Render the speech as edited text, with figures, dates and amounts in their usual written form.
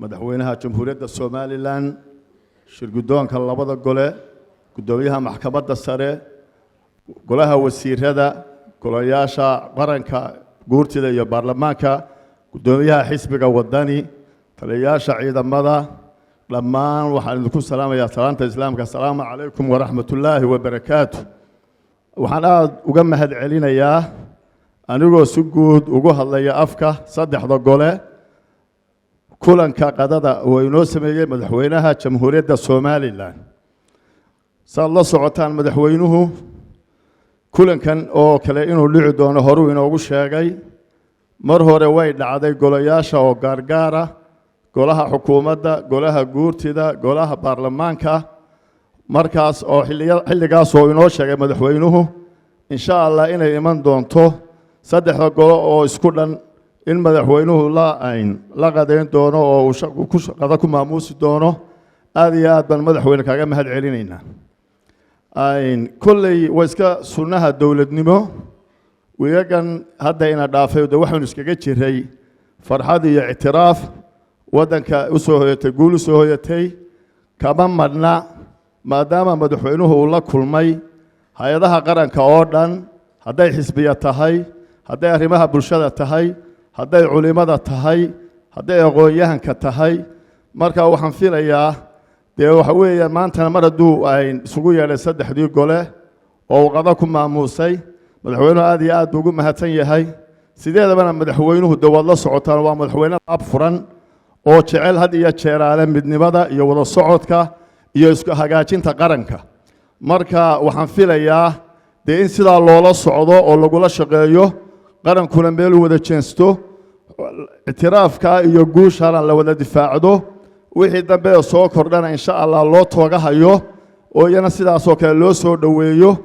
Madaxweynaha Jamhuuriyadda Somaliland, shirguddoonka labada gole, guddoomiyaha Maxkamadda Sare, golaha wasiirada, golayaasha qaranka, guurtida iyo baarlamaanka, guddoomiyaha xisbiga Wadani, taliyayaasha ciidamada, dhammaan waxaan idinku salaamayaa salaanta Islaamka: asalaamu calaykum waraxmatullaahi wabarakaatu. Waxaan aada uga mahad celinayaa, anigoo si guud ugu hadlaya afka saddexda gole, kulanka qadada oo inoo sameeyey madaxweynaha Jamhuuriyadda Somaliland. Saad la socotaan, madaxweynuhu kulankan oo kale inuu dhici doono horuu inoogu sheegay. Mar hore way dhacday golayaasha oo gaargaara, golaha xukuumadda, golaha guurtida, golaha baarlamaanka, markaas oo xilligaas oo inoo sheegay madaxweynuhu insha Allah inay iman doonto saddexda golo oo isku dhan in madaxweynuhu la ayn la qadayn doono oo uu ku qada ku maamuusi doono. Aad iyo aad baan, madaxweyne, kaaga mahad celinaynaa. Kolley waa iska sunnaha dowladnimo. Wiigagan hadda ina dhaafay de waxaynu iskaga jiray farxad iyo ictiraaf waddanka u soo hoyatay, guul u soo hoyatay. Kama madhna, maadaama madaxweynuhu uu la kulmay hay-adaha qaranka oo dhan, hadday xisbiya tahay, hadday arrimaha bulshada tahay, hadday culimada tahay, hadday aqoon-yahanka tahay. Marka waxaan filayaa dee waxa weeyaan, maantana mar hadduu ayn isugu yeedhay saddexdii gole oo uu qado ku maamuusay, madaxweynuhu aad iyo aad buu ugu mahadsan yahay. Sideedabana madaxweynuhu de waad la socotaan, waa madaxweyne laab furan oo jecel had iyo jeeraale midnimada iyo wada socodka iyo isku hagaajinta qaranka. Marka waxaan filayaa dee in sidaa loola socdo oo lagula shaqeeyo, qarankuna meel u wada jeensto, ictiraafka iyo guushana la wada difaacdo, wixii dambe ee soo kordhana insha Allah loo toogahayo oo iyana sidaasoo kale loo soo dhoweeyo.